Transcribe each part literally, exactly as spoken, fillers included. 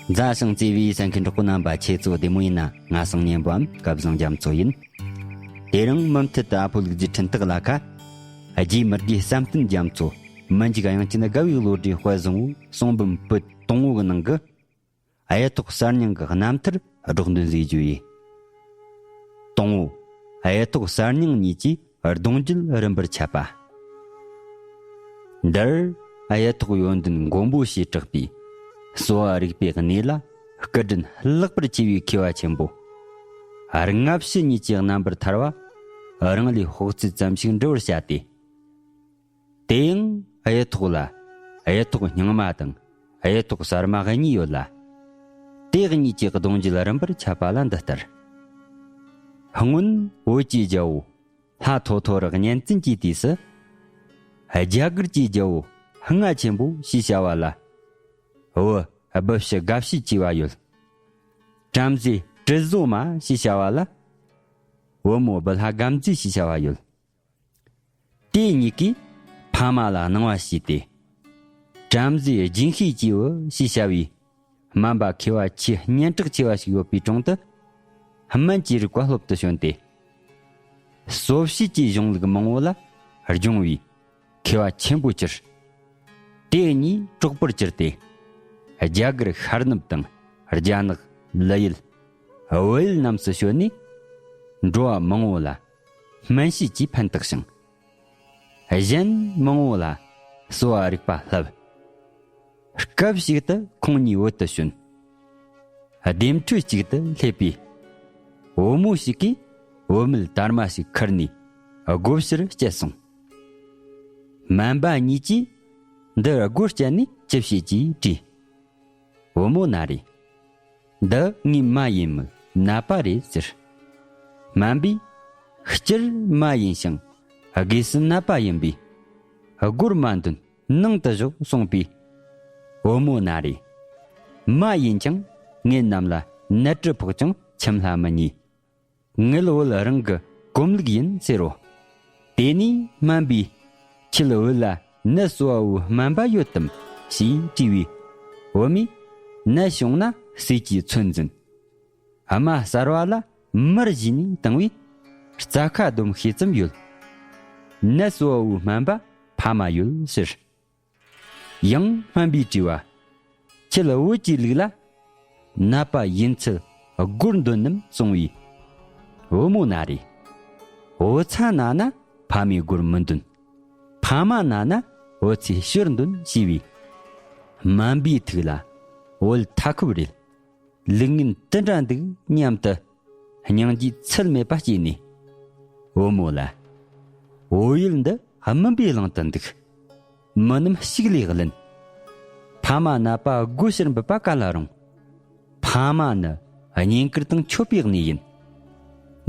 མཛའ་ཞིང་བརྩེ་བའི་གསན་མཁན་གྲོགས་པོ་རྣམ་པ་ཁྱེད་ཚོ་བདེ་མོ་ཡིན་ན། ང་སང་ཉན་པའམ་སྐལ་བཟང་རྒྱ་མཚོ་ཡིན། དེ་རིང་མུ་མཐུད་དུ་ཨ་ཕོ་ལུག་རྫི་འཕྲིན་སྟེགས་ལ་ཁ། རྗེ་མི་དགེ་བསམ་གཏན་རྒྱ་མཚོ། མི་འཇིགས་དབྱངས་ཅན་དགའ་བའི་བློ་གྲོས་དཔལ་བཟང་བོའི་གསུང་འབུམ་པོད་དང་པོ་གི་ནང་གི། གཡུ་ཐོག་གསར་རྙིང་གི་རྣམ་ཐར་སྒྲོག་འདོན་མཛད་རྒྱུ་ཡིན། དང་པོ། གཡུ་ཐོག་གསར་རྙིང་གཉིས་ཀྱི་གདུང་རྒྱུད་རིམ་པར་ཁྱབ་པ། འདིར་གཡུ་ཐོག་ཡོན་ཏན་མགོན་པོ་ཞེས་གྲགས་པའི་གསོ་བ་རིག་པའི་གནས་ལ་སྐུ་དྲིན་ལྷག་པར་ཆེ་བའི་མཁས་པ་ཆེན་པོ་སྔ་ཕྱི་གཉིས་ཀྱི་རྣམ་པར་ཐར་བ་རང་ལས་ཕོག་ཚད་ཙམ་ཞིག་འབྲི་བར་བྱ་སྟེ། དེ་ཡང་གཡུ་ཐོག་ལ་གཡུ་ཐོག་རྙིང་མ་དང་གཡུ་ཐོག་གསར་མ་གཉིས་ཡོད་ལ། དེ་གཉིས་ཀྱི་གདུང་རྒྱུད་རིམ་པར་ཁྱབ་པ་ལ་འདི་ལྟར། སྔོན་བོད་ཀྱི་རྒྱལ་པོ་ལྷ་ཐོ་ཐོ་རི་གཉན་བཙན་གྱི་དུས་སུ། རྒྱ་གར་གྱི་རྒྱལ་པོ་ལྔ་ཆེན་པོ་ཞེས་བྱ་བ་ལ། བོད་སྦུ་ཕྱི་དགའ་བྱེད་ཅེས་པ་ཡོད། བྲམ་ཟེ་དྲི་ཟོ་མ་ཞེས་བྱ་བ་ལ། བུ་མོ་སྦུ་ལྷ་དགའ་མཛེས་ཞེས་བྱ་བ་ཡོད། དེ་གཉིས་ཀས་ཕ་མ་ལ་གནང་བ་བྱས་ཏེ། བྲམ་ཟེ་སྦྱིན་ཤེས་ཀྱི་བུ་ཞེས་བྱ་བའི་སྨན་པ་མཁས་པ་ཆེས་སྙན་གྲགས་ཆེ་བ་ཞིག་ཡོད་པའི་དྲུང་དུ། སྨན་གྱི་རིག་པ་སློབ་ཏུ་བྱོན་ཏེ། གསོ་བྱེད་ཀྱི་གཞུང་ལུགས་མང་བོ་ལ་སྦྱོང་བའི་མཁས་པ་ཆེན་པོ་གྱུར། དེ་གཉིས་གྲོགས་པོར་གྱུར་ཏེ། རྒྱ་གར་ཤར་ནུབ་དང་རྒྱ་ནག་ལི་ཡུལ་བལ་ཡུལ་རྣམས་སུ་བྱོན་ནས། འགྲོ་བ་མང་བོ་ལ་སྨན་དཔྱད་ཀྱིས་ཕན་བཏགས་ཤིང་། གཞན་མང་བོ་ལ་གསོ་བ་རིག་པ་བསླབས། སྐབས་ཤིག་ཏུ་ཁོང་གཉིས་བོད་དུ་བྱོན། ལྡེམ་ཁྲོད་ཅིག་ཏུ་སླེབས་པས། བུ་མོ་ཞིག་གིས་བུད་མེད་དར་མ་ཞིག་ཁུར་ནས་སྒོ་ཕྱིར་བསྐྱལ་སོང་། སྨན་པ་གཉིས་ཀྱིས་འདི་སྒོ་བསྐྱལ་ནས་ཅི་བྱེད་ཅེས་དྲིས། བུ་མོ་ན་རེ། འདི་ངའི་མ་ཡིན་མོད་ནད་པ་རེད་ཟེར། སྨན་པས། སྤྱིར་མ་ཡིན་ཞིང་། སྒོས་སུ་ནད་པ་ཡིན་པས། སྒོར་མ་འདོན། ནང་དུ་བཞུགས་གསུངས་པས། བུ་མོ་ན་རེ། མ་ཡིན་ཀྱང་ངེད་རྣམས་ལ་ནད་དྲི་ཕོག་ཀྱང་ཁྱིམ་ལྷ་མི་ཉན། ངེད་བོད་རང་གི་གོམས་ལུགས་ཡིན་ཟེར་རོ། དེ་ནས་སྨན་པས། ཁྱེད་བོད་ལ་ནད་གསོ་བའི་སྨན་པ་ཡོད་དམ་ཞེས་དྲིས་པས། བུ་མོས། ནད་བྱུང་ན་ཟས་ཀྱིས་ཚོད་འཛིན། རྨ་གསར་བ་ལ་མར་བཞུས་ནས་བཏང་བས། རྩ་ཁ་སྡོམ་ཤེས་ཙམ་ཡོད། ནད་གསོ་བའི་སྨན་པ་ཕ་མ་ཡོད་ཟེར། ཡང་སྨན་པས་དྲིས་པ། ཁྱེད་བོད་ཀྱི་ལུགས་ལ་ནད་པ་ཡིན་ཚུལ་སྒོར་འདོན་ནམ་གསུངས་པས། བུ་མོ་ན་རེ། བུ་ཚ་ན་ན་ཕ་མའི་སྒོར་མི་འདོན། ཕ་མ་ན་ན་བུ་ཚའི་ཕྱིར་འདོན་ཞེས་པས། སྨན་པའི་ཐུགས་ལ་བུ་མཐའ་འཁོབ་རེད། ལུགས་ངན་དེ་འདྲ་འདུག་སྙམ་དུ་སྙིང་རྗེ་ཚད་མེད་པ་སྐྱེས་ནས། བུ་མོ་ལ། བོད་ཡུལ་འདི་སྨིན་པའི་གླིང་དུ་འདུག། མི་རྣམས་ཤུགས་ལས་བརླན། ཕ་མ་ནད་པ་སྒོ་ཕྱིར་འབུད་པ་ག་ལ་རུང་། ཕ་མ་ནི་བསྙེན་བཀུར་དང་མཆོད་པའི་གནས་ཡིན།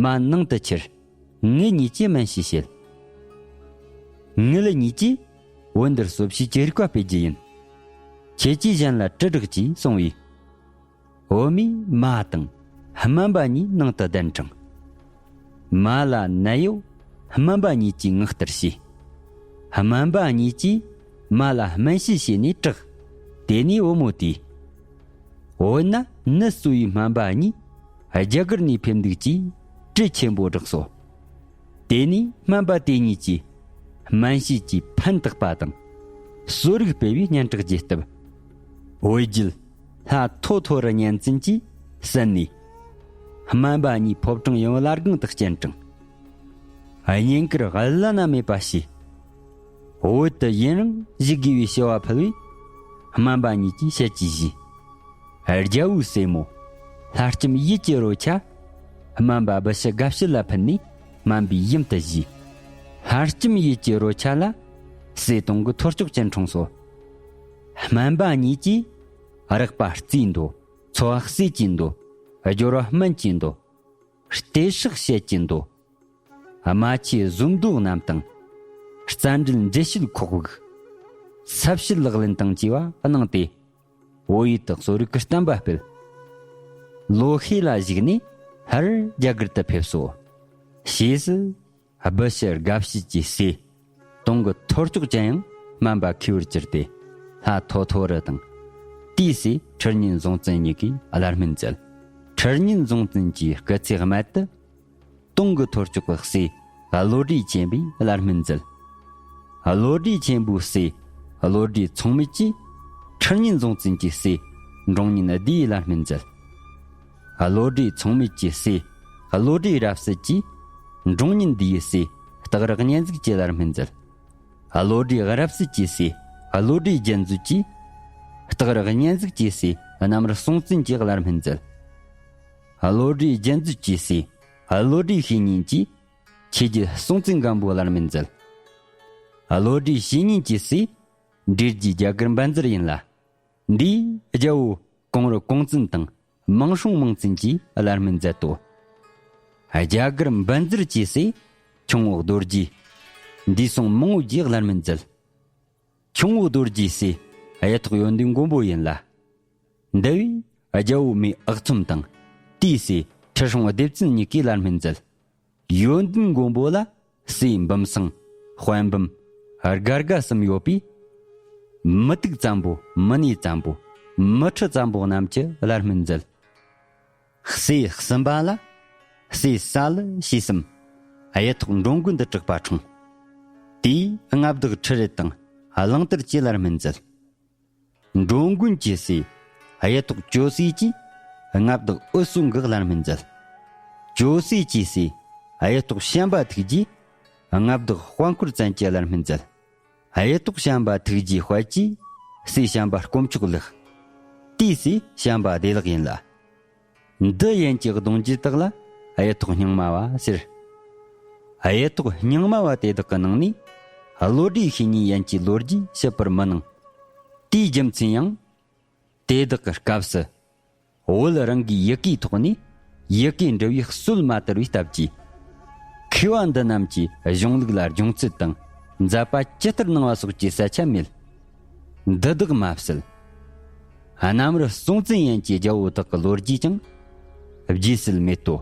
མ་ནང་དུ་ཁྱེར། ངེད་གཉིས་ཀྱིས་སྨན་དཔྱད་བྱེད། ངེད་གཉིས་ཀྱིས་བོད་འདིར་གསོ་བྱེད་ཀྱི་རིག་པ་སྤེལ་རྒྱུ་ཡིན། ཁྱེད་ཀྱིས་གཞན་ལ་དྲིལ་བསྒྲགས་ཀྱིས་གསུངས་པས། བུ་མོས་མ་དང་སྨན་པ་གཉིས་ནང་དུ་གདན་དྲངས། མ་ལ་ནད་གཡོག་སྨན་པ་གཉིས་ཀྱིས་ངག་བསྟར་བྱས། སྨན་པ་གཉིས་ཀྱིས་མ་ལ་སྨན་དཔྱད་བྱས་ནས་དྲག། དེ་ནས་བུ་མོ་དེས། བོད་ན་ནད་གསོ་བའི་སྨན་པ་གཉིས་རྒྱ་གར་ནས་ཕེབས་འདུག་ཅེས་བྲེལ་ཆེན་པོ་བསྒྲགས་སོ། དེ་ནས་སྨན་པ་དེ་གཉིས་ཀྱིས་སྨན་དཔྱད་ཀྱིས་ཕན་བཏགས་པ་དང་། གསོ་རིག་སྤེལ་བའི་སྙན་གྲགས་རྒྱས་བཏབ། བོད་བརྒྱུད་ལྷ་ཐོ་ཐོ་རི་གཉན་བཙན་གྱིས་གསན་ནས། སྨན་པ་གཉིས་ཕོ་བྲང་ཡུམ་བརླ་སྒང་དུ་སྤྱན་དྲངས། བསྙེན་བཀུར་བླ་ན་མེད་པ་བྱས། བོད་དུ་ཡུན་རིང་བཞུགས་དགོས་པའི་བྱ་བ་ཕུལ་བས། སྨན་པ་གཉིས་ཀྱིས་ཞལ་གྱིས་བཞེས། རྒྱལ་པོའི་སྲས་མོ་ལྷ་ལྕམ་ཡིད་ཀྱི་རོལ་ཆ་སྨན་པ་སྦུ་ཕྱི་དགའ་བྱེད་ལ་ཕུལ་ནས་སྨན་པའི་ཡུམ་དུ་བཞེས། ལྷ་ལྕམ་ཡིད་ཀྱི་རོལ་ཆ་ལ་སྲས་དུང་གི་ཐོར་ཅོག་ཅན་འཁྲུངས་སོ། སྨན་པ་གཉིས་ཀྱིས་རེག་པ་རྩིས་མདོ། འཚོ་བ་ཟས་ཀྱི་མདོ། སྦྱོར་བ་སྨན་གྱི་མདོ། བལྟས་སྲེག་བྱེད་ཀྱི་མདོ། རྨ་ཆུའི་གཟུགས་མདོ་རྣམས་དང་། རྩ་འགྲེལ་འགྲེལ་བཤད་ཁོག་དབུགས། ས་བཤད་ལག་ལེན་དང་བཅས་པ་གནང་སྟེ། བོད་ཡུལ་དུ་གསོ་རིག་གི་བསྟན་པ་སྤེལ། ལོ་ཤས་ལ་གཞིགས་ནས་སླར་རྒྱ་གར་དུ་ཕེབས་སོ། ཕྱིས་སུ་སྦུ་ཕྱི་དགའ་བྱེད་ཀྱི་སྲས་དུང་གི་ཐོར་ཅོག་ཅན་ཡང་སྨན་པ་མཁས་པར་གྱུར་ཏེ། ལྷ་ཐོ་ཐོ་རི་དང་ དེའི་སྲས་ཁྲི་གཉན་ཟུང་བཙན་གཉིས་ཀས་བླ་སྨན་མཛད། ཁྲི་གཉན་ཟུང་བཙན་གྱི་སྐུ་ཚེ་སྨད་དུ། དུང་གི་ཐོར་ཅོག་གི་སྲས་བློ་གྲོས་ཆེན་པོས་བླ་སྨན་མཛད། བློ་གྲོས་ཆེན་པོའི་སྲས་བློ་གྲོས་མཚུངས་མེད་ཀྱིས་ཁྲི་གཉན་ཟུང་བཙན་གྱི་སྲས་འབྲོང་གཉན་བདེའི་བླ་སྨན་མཛད། བློ་གྲོས་མཚུངས་མེད་ཀྱི་སྲས་བློ་གྲོས་རབ་གསལ་གྱིས་འབྲོང་གཉན་བདེའི་སྲས་སྟག་རི་གཉན་གཟིགས་ཀྱི་བླ་སྨན་མཛད། བློ་གྲོས་རབ་གསལ་གྱི་སྲས་བློ་གྲོས་རྒྱལ་མཛོད་ཀྱིས་སྟག་རི་གཉན་གཟིགས་ཀྱི་སྲས་གནམ་རི་སྲོང་བཙན་གྱི་བླ་སྨན་མཛད། བློ་གྲོས་རྒྱལ་མཛོད་ཀྱི་སྲས་བློ་གྲོས་བཤེས་གཉེན་གྱིས་ཆོས་རྒྱལ་སྲོང་བཙན་སྒམ་པོའི་བླ་སྨན་མཛད། བློ་གྲོས་བཤེས་གཉེན་གྱི་སྲས་འབྲས་རྒྱས་རྒྱ་གར་འབའ་འཛར་ཡིན་ལ། འདིས་རྒྱལ་པོ་གོང་རི་གོང་བཙུན་དང་མང་སྲོང་མང་བཙན་གྱི་བླ་སྨན་མཛད་དོ། རྒྱ་གར་འབའ་འཛར་གྱི་སྲས་ཁྱུང་པོ་རྡོ་རྗེ། འདས་སོང་མང་པོ་གྱི་བླ་སྨན་མཛད། ཁྱུང་པོ་རྡོ་རྗེའི་སྲས་གཡུ་ཐོག་ཡོན་ཏན་མགོན་པོ་ཡིན་ལ། འདི་བས་རྒྱལ་པོ་མེས་ཨག་ཚོམ་དང་དེའི་སྲས་ཁྲི་སྲོང་ལྡེ་བཙན་གཉིས་ཀས་བླ་སྨན་མཛད། ཡོན་ཏན་མགོན་པོ་ལ་སྲས་འབུམ་སེང་དཔལ་འབུམ་སྒར་དགའ་གསུམ་ཡོད་པས། མུ་ཏིག་ཙམ་པོ་མུ་ནེ་ཙམ་པོ་མུ་ཁྲི་ཙམ་པོ་རྣམས་ཀྱི་བླ་སྨན་མཛད། སྲས་གསུམ་པ་ལ་སྲས་ས་ལུ་ཞེས་གསུམ་གཡུ་ཐོག་འགྲོ་མགོན་དུ་གྲགས་པ་འཁྲུངས། དེས་མངའ་བདག་ཁྲི་རལ་དང་གླང་དར་གྱི་བླ་སྨན་མཛད། འགྲོ་མགོན་གྱི་སྲས་གཡུ་ཐོག་ཇོ་སྲས་ཀྱིས་མངའ་བདག་འོད་སྲུང་གི་བླ་སྨན་མཛད། ཇོ་སྲས་ཀྱི་སྲས་གཡུ་ཐོག་བྱམས་པ་ཐུགས་རྗེས་མངའ་བདག་དཔལ་འཁོར་བཙན་གྱི་བླ་སྨན་མཛད། གཡུ་ཐོག་བྱམས་པ་ཐུགས་རྗེའི་དཔལ་གྱིས་སྲས་བྱམས་པ་དཀོན་མཆོག་ལེགས། དེའི་སྲས་བྱམས་པ་བདེ་ལེགས་ཡིན་ལ། འདི་ཡན་གྱི་གདུང་རྒྱུད་དག་ལ་གཡུ་ཐོག་རྙིང་མ་བ་ཟེར། གཡུ་ཐོག་རྙིང་མ་བ་དེ་དག་གི་ནང་ནས་བློ་གྲོས་བཤེས་གཉེན་ཡན་གྱི་ལོ་རྒྱུས་བཤད་པར་མི་གནང་། དེའི་རྒྱུ་མཚན་ཡང་། དེ་དག་གི་སྐབས་སུ་བོད་རང་གི་ཡི་གེའི་ཐོག་ནས་ཡི་གེ་འབྲི་བའི་སྲོལ་མ་དར་བའི་སྟབས་ཀྱིས། མཁས་པ་འདི་རྣམས་ཀྱི་གཞུང་ལུགས་ལ་སྦྱོང་ཚུལ་དང་མཛད་པ་ཇི་ལྟར་གནང་བ་སོགས་ཀྱི་གསལ་ཆ་མེད། འདི་དག་མ་ཟད། གནམ་རི་སྲོང་བཙན་ཡན་གྱི་རྒྱལ་པོ་དག་གི་ལོ་རྒྱུས་ཀྱང་རྗེས་སུ་མེད་དོ།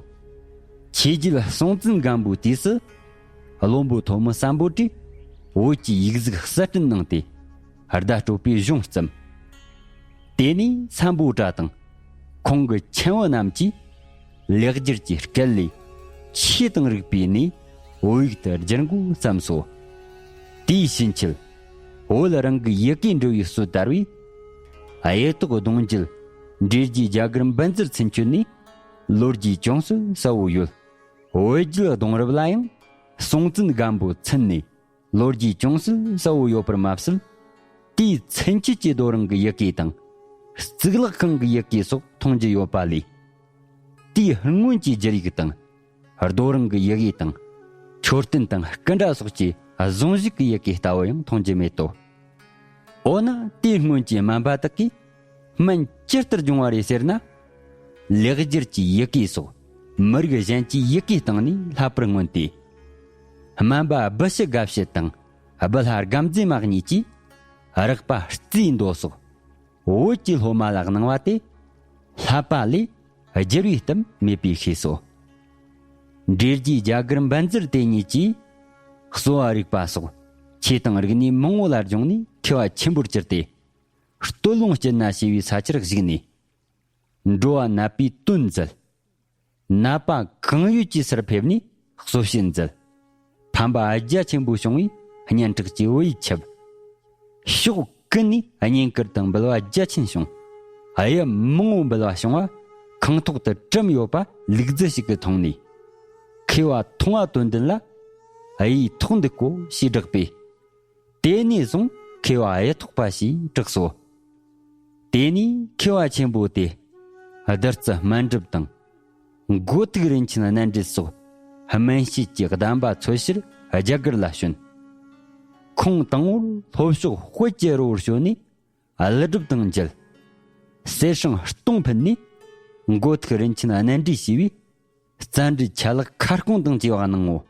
ཆོས་རྒྱལ་སྲོང་བཙན་སྒམ་པོའི་དུས་སུ་བློན་པོ་ཐོན་མི་སམ་བྷོ་ཊས་བོད་ཀྱི་ཡིག་གཟུགས་གསར་སྐྲུན་གནང་སྟེ་བརྡ་སྤྲོད་པའི་གཞུང་བརྩམས། དེ་ནས་སམ་བྷོ་ཊ་དང་ཁོང་གི་ཁྱིམ་པ་རྣམས་ཀྱིས་ལེགས་སྦྱར་གྱི་སྐད་ལས་ཆོས་དང་རིག་པའི་གནས་བོད་ཡིག་ཏུ་བསྒྱུར་འགོ་བརྩམས་སོ། དེའི་ཕྱིན་ཆད་བོད་རང་གི་ཡི་གེ་འབྲི་བའི་སྲོལ་དར་བས། གཡུ་ཐོག་གདུང་རྒྱུད་འབྲས་རྒྱས་རྒྱ་གར་འབའ་འཛར་ཚུན་ཆོད་ནས་ལོ་རྒྱུས་ཅུང་ཟད་གསལ་བོ་ཡོད། བོད་བརྒྱུད་གདུང་རབས་ལ་ཡང་སྲོང་བཙན་སྒམ་པོའི་ཚུན་ནས་ལོ་རྒྱུས་ཅུང་ཟད་གསལ་བོ་ཡོད་པར་མ་ཟད། དེའི་ཚུན་ཆད་ཀྱི་རྡོ་རིང་གི་ཡི་གེ་དང་། གཙུག་ལག་ཁང་གི་ཡི་གེ་སོགས་མཐོང་རྒྱུ་ཡོད་པ་ལས། དེའི་སྔོན་གྱི་སྒྱུར་ཡིག་དང་། རྡོ་རིང་གི་ཡི་གེ་དང་། མཆོད་རྟེན་དང་སྐུ་འདྲ་སོགས་ཀྱི་གཟུངས་གཞུག་གི་ཡི་གེ་ལྟ་བུ་ཡང་མཐོང་རྒྱུ་མེད་དོ། འོ་ན་དེའི་སྔོན་གྱི་སྨན་པ་དག་གིས་སྨན་ཇི་ལྟར་སྦྱོང་བ་རེད་ཟེར་ན། ལེགས་སྦྱར་གྱི་ཡི་གེ་སོགས་མི་རིགས་གཞན་གྱི་ཡི་གེ་སྟེང་ནས་བསླབ་པར་མངོན་ཏེ། སྨན་པ་སྦི་ཤི་དགའ་བྱེད་དང་སྦི་ལྷ་དགའ་མཛེས་མ་གཉིས་ཀྱིས་རགས་པ་རྩིས་མདོ་སོགས་བོད་ཀྱི་སློབ་མ་ལ་གནང་བ་དེ་བསླབ་པ་ལས་བསྒྱུར་བའི་གཏམ་མེད་པའི་ཤེས་སོ། འབྲས་རྒྱས་རྒྱ་གར་འབའ་འཛར་དེ་ཉིད་ཀྱིས་གསོ་བ་རིག་པ་སོགས་ཆོས་དང་རིག་གནས་མང་བོ་ལ་སྦྱོང་ནས་མཁས་པ་ཆེན་པོར་གྱུར་ཏེ། སྟོད་ལུང་སྤྱིར་ན་ཞེས་པའི་ས་ཆར་བཞུགས་ནས། འགྲོ་བ་ནད་པའི་དོན་མཛད། ནད་པ་གང་ཡོད་ཀྱི་སར་ཕེབས་ནས་གསོ་བྱེད་མཛད། ཕན་པ་རྒྱ་ཆེན་པོ་བྱུང་བས་སྙན་གྲགས་ཀྱི་བོད་ཡུལ་ཁྱབ། ཕྱོགས་ཀུན་ནས་བསྙེན་བཀུར་དང་འབུལ་བ་རྒྱ་ཆེན་བྱུང་། གཡུ་མང་བོ་འབུལ་བ་བྱུང་བ་ཁང་ཐོག་ཏུ་བཀྲམ་ཡོད་པ་ལུག་རྫི་ཞིག་གིས་མཐོང་ནས། མཁས་པ་མཐོང་བ་དོན་ལྡན་ལ་གཡུའི་ཐོག་འདུག་གོ་ཞེས་བསྒྲགས་པས། དེ་ནས་བཟུང་མཁས་པ་གཡུ་ཐོག་པ་ཞེས་གྲགས་སོ། དེ་ནས་མཁས་པ་ཆེན་པོ་དེ་བདུད་རྩི་སྨན་སྒྲུབ་དང་། མགོ་ཐུག་རིན་ཆེན་གནས་འདྲེན་སོགས་སྨན་དཔྱད་ཀྱི་གདམས་པ་འཚོལ་ཕྱིར་རྒྱ་གར་ལ་བྱོན། ཁོང་དང་པོར་ལྷོ་ཕྱོགས་དཔལ་གྱི་རི་བོར་བྱོན་ནས་ཀླུ་སྒྲུབ་དང་མཇལ། གསེར་སྲང་སྟོང་ཕུལ་ནས་མགོ་ཐུག་རིན་ཆེན་གནས་འདྲེན་ཞེས་པའི་རྩ་འགྲེལ་ཆ་ལག་ཁ་སྐོང་དང་བཅས་པ་གནང་ངོ་།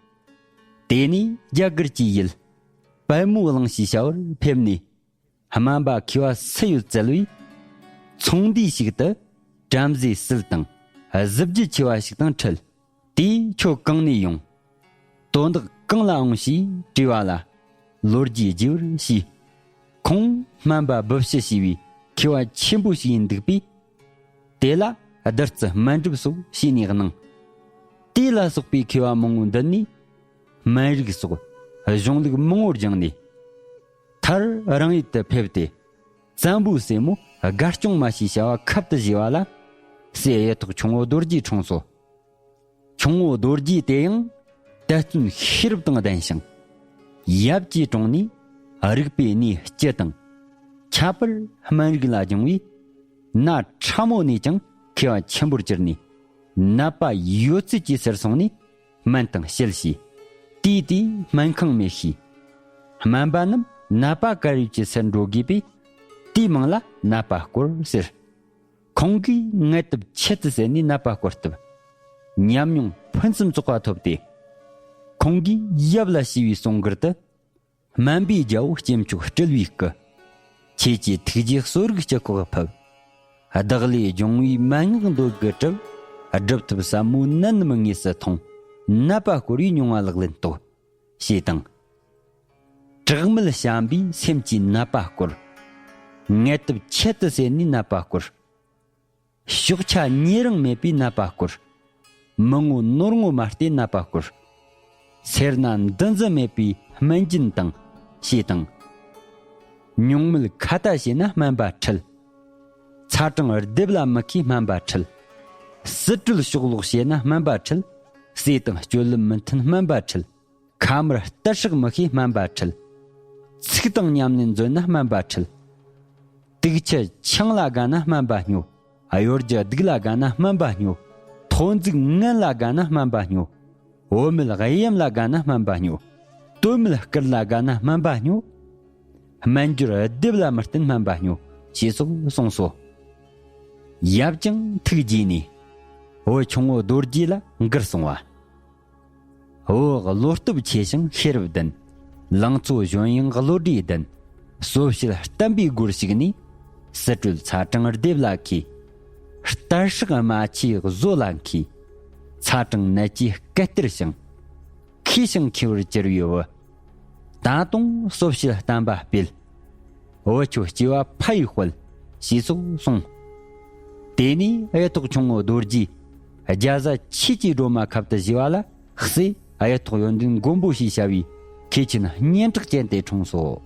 དེ་ནས་རྒྱ་གར་གྱི་ཡུལ་པདྨོ་གླིང་ཞེས་བྱ་བར་ཕེབས་ནས། སྨན་པ་མཁས་པ་སུ་ཡོད་བཙལ་བས། ཚོང་འདུས་ཤིག་ཏུ་བྲམ་ཟེ་སུལ་དང་གཟི་བརྗིད་ཆེ་བ་ཞིག་དང་འཕྲད། དེས་ཁྱོད་གང་ནས་ཡོང་། དོན་དག་གང་ལ་འོང་ཞེས་དྲིས་པ་ལ། ལོ་རྒྱུས་རྒྱས་པར་ཞུས། ཁོང་སྨན་པ་སྦི་ཤི་ཞེས་པའི་ མཁས་པ་ཆེན་པོ་ཞིག་ཡིན་འདུག་པས། དེ་ལ་བདུད་རྩི་སྨན་སྒྲུབ་སོགས་བྱས་ནས་གནང་། དེ་ལ་སོགས་པའི་མཁས་པ་མང་པོ་འདུས་ནས། སྨན་རིགས་སོགས་གཞུང་ལུགས་མང་པོར་སྦྱངས་ནས། མཐར་རང་ཡུལ་དུ་ཕེབས་ཏེ། བཙན་པོའི་སྲས་མོ་དགའ་སྐྱོང་མ་ཞེས་བྱ་བ་ཁབ་ཏུ་བཞེས་པ་ལ། སྲས་གཡུ་ཐོག་ཁྱུང་པོ་རྡོ་རྗེ་འཁྲུངས་སོ། ཁྱུང་པོ་རྡོ་རྗེ་དེ་ཡང་དད་བརྩོན་ཤེས་རབ་དང་ལྡན་ཞིང་། ཡབ་ཀྱི་དྲུང་ནས་རིག་པའི་གནས་སྤྱི་དང་། ཁྱད་པར་སྨན་རིགས་ལ་སྦྱངས་པས། ན་ཕྲ་མོ་ནས་ཀྱང་མཁས་པ་ཆེན་པོར་གྱུར་ནས། ནད་པ་ཡོད་ཚད་ཀྱི་སར་སོང་ནས་སྨན་དང་བཤལ་བྱས། དུས་དེའི་སྨན་ཁང་མེད་ཤས། སྨན་པ་རྣམས་ནད་པ་གར་ཡོད་ཀྱི་སར་འགྲོ་དགོས་པས། དེའི་མིང་ལ་ནད་པ་སྐོར་ཟེར། ཁོང་གིས་ངལ་དུབ་ཁྱད་དུ་བསད་ནས་ནད་པ་སྐོར་བཏབ། ཉམས་མྱོང་ཕུན་སུམ་ཚོགས་པ་ཐོབ་སྟེ། ཁོང་གིས་ཡབ་ལ་ཞུས་པའི་གསུང་མགུར་དུ། སྨན་པའི་རྒྱལ་པོ་སྐྱེས་མཆོག་སྤྲུལ་བའི་སྐུ། ཁྱེད་ཀྱི་ཐུགས་རྗེས་གསོ་རིག་སྤྱི་ཁོག་ཕུབ། བདག་ལས་སྦྱོང་བའི་མན་ངག་འདོད་དགུ་གྲུབ། སྒྲུབ་ཐབས་ཟབ་མོ་ནད་རྣམས་དངོས་སུ་མཐོང་། ནད་པ་བསྐོར་བའི་མྱོང་བ་ལག་ལེན་རྟོགས། ཞེས་དང་། དྲག་མེད་བྱམས་པས་སེམས་ཀྱི་ནད་པ་བསྐོར། ངལ་དུབ་ཁྱད་དུ་བསད་ནས་ནད་པ་བསྐོར། ཕྱོགས་ཆ་ཉེ་རིང་མེད་པའི་ནད་པ་བསྐོར། མི་ངོ་ནོར་ངོ་མ་སྟེ་ནད་པ་བསྐོར། སེར་སྣ་འདུ་འཛི་མེད་པའི་སྨན་སྦྱིན་དང་། ཞེས་དང་། ཉུང་མེད་ཁ་ཏ་བྱས་ན་སྨན་པ་ཁྲིད། ཚ་གྲང་སྡེབ་ལ་མི་མཁས་སྨན་པ་ཁྲིད། ཟུར་བྲོད་ཕྱོགས་ལོག་བྱས་ན་སྨན་པ་ཁྲིད། ཟས་དང་སྤྱོད་ལམ་མི་མཐུན་སྨན་པ་ཁྲིད། ཁ་མར་གཏད་སྲེག་མི་ཤེས་སྨན་པ་ཁྲིད། ཚིག་དང་ཉམས་ལེན་འཛོལ་ན་སྨན་པ་ཁྲིད། དུག་ཆུ་ཆང་ལ་དགའ་ན་སྨན་པ་སྨྱོ། གཡོ་སྒྱུ་སྡིག་ལ་དགའ་ན་སྨན་པ་སྨྱོ། ཐོ་འཛུགས་ངན་ལ་དགའ་ན་སྨན་པ་སྨྱོ། བུད་མེད་གཡེམ་ལ་དགའ་ན་སྨན་པ་སྨྱོ། སྟོད་སྨད་དཀར་ལ་དགའ་ན་སྨན་པ་སྨྱོ། སྨན་སྦྱོར་སྡེབ་ལ་མི་བརྟེན་སྨན་པ་སྨྱོ། ཞེས་སོགས་གསུངས་སོ། ཡབ་ཀྱང་ཐུགས་དགྱེས་ནས། བུ་ཁྱུང་པོ་རྡོ་རྗེ་ལ་མགུར་གསུང་བ། བུ་བློ་སྟོབས་ཆེ་ཞིང་ཤེས་རབ་ལྡན། ལང་ཚོ་གཞོན་ཡང་བློ་གྲོས་ལྡན། གསོ་བྱེད་བརྟན་པའི་སྒོར་ཞུགས་ནས། ཟུར་བྲོད་ཚ་གྲང་སྡེབ་ལ་མཁས། གཏད་སྲེག་རྨ་ཆུའི་བཟོ་ལ་མཁས། ཚ་གྲང་ནད་ཀྱིས་སྐད་སྟེར་ཞིང་། མཁས་ཤིང་མཁས་པར་གྱུར་པའི་བུ། ད་དུང་གསོ་བྱེད་བརྟན་པ་སྤེལ། བུ་ཁྱོད་སྐྱེ་བ་ཕ་ཡི་དཔལ། ཞེས་སོགས་གསུངས། དེ་ནས་གཡུ་ཐོག་ཁྱུང་པོ་རྡོ་རྗེས་རྒྱ་བཟའ་ཆོས་ཀྱི་སྒྲོལ་མ་ཁབ་ཏུ་བཞེས་པ་ལ། སྲས་གཡུ་ཐོག་ཡོན་ཏན་མགོན་པོ་ཞེས་བྱ་བའི་མཁས་ཆེན་སྙན་གྲགས་ཅན་དེ་འཁྲུངས་སོ།